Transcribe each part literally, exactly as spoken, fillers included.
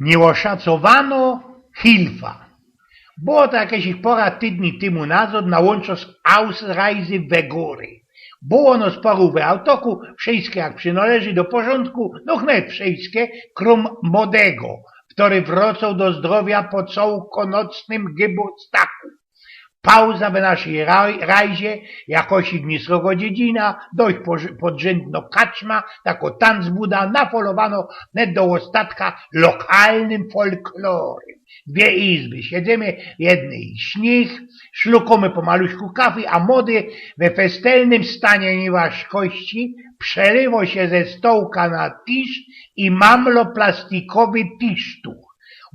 Nieoszacowanŏ hilfa. Było to jakeś ich pŏra tydni tymu nazŏd na łōnczo z Ausreise we Gōry. Było nŏs pŏrōw we autoku, wszyjske jak przynŏleży do porzōndku, no wnet wszyjske, krōm młodego, kery wrŏcoł do zdrowia po cołkonocnym Geburtstagu. Pauza we naszyj raj-, rajzie, jakŏś nisrogo dziedzina, dość poż-, podrzyndnŏ kaczma, takŏ tancbuda, nafolowanŏ net do ôstatka lokalnym folklorym. Dwie izby, siedzymy w jednyj z nich, szlukōmy pomaluśku kawy, a młody we festelnym stanie nieważkości przelywŏ sie ze stołka na tisz i mamlŏ plastikowy tisztuch.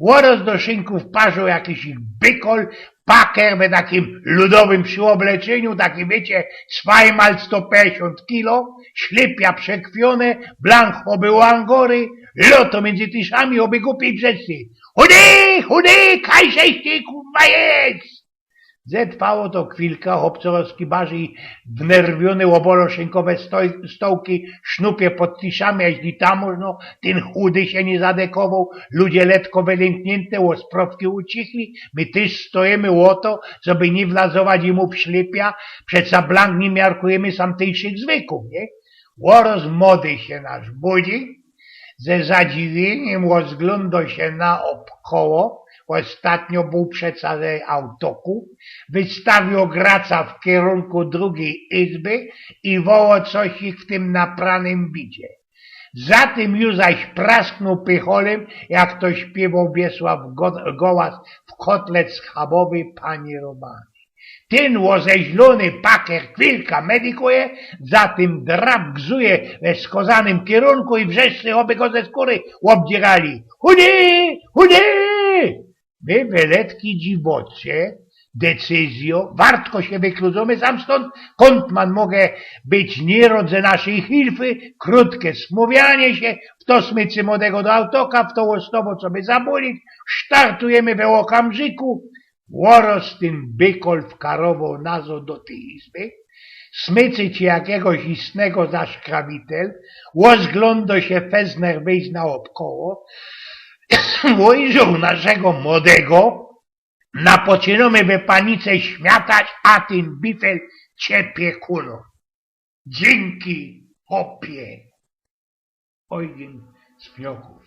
Ôroz do szynku wparzoł jakiś ich bykol, paker we takim ludowym przyobleczeniu, taki, wiycie, swajmal sto piyńćdziesiōnt kilo, ślepia przekwiōne, blank ôby u Angōry, lŏtŏ miyndzy tiszami ôby gupi brzeszczy. Chudy, chudy, kaj żeś ty, kurwa, jest! Zetrwało to chwilka, chop corŏz bardzij wnerwiōny ôbolŏ szynkowe stoj-, stołki, sznupie pod tiszami, a jeźli tam można, tyn chudy sie niy zadekowoł, ludzie letko wylymkniynte, ôsprŏwki ucichli, my tyż stojymy ô to, żeby niy wlazować imu w ślepia, przeca blank niy miarkujymy sam tyjszych zwykōw, niy? Ôroz młody sie nasz budzi, ze zadziwiyniym ôzglōndŏ sie naôbkoło, ôstatnio bōł przeca we autoku, wystawiōł graca w kierunku drugij izby i wołŏ coś ich w tym napranym bidzie. Za tym ju zaś prasknōł pycholym, jak to śpiywoł Wiesław Go-, Gołas, w kotlet schabowy panierowany. Tyn ôzeźlōny paker chwilka medykuje, za tym drab gzuje we wskozanym kierunku i wrzeszczy, ôby go ze skōry ôbdzierali. Chudy! Chudy! My, we letki dziwocie, decyzjo, wartko sie wykludzōmy sam stōnd, kōnd man mogę być nierod ze naszyj hilfy, krōtke smōwianie sie, fto smycy młodego do autoka, fto ôstowŏ, co by zabulić, sztartujymy we ôkamrzyku, Ôroz tyn bykol wkarowoł nazŏd do tyj izby, smycy ci jakigoś istnego za szkrawitel, ôzglōndŏ sie fest nerwyjnie naôbkoło, ujrzoł naszego młodego, napoczynōmy we panice śmiatać, a tyn bifel ciepie kōnōm. Dziynki, chopie. Eugen z Pnioków.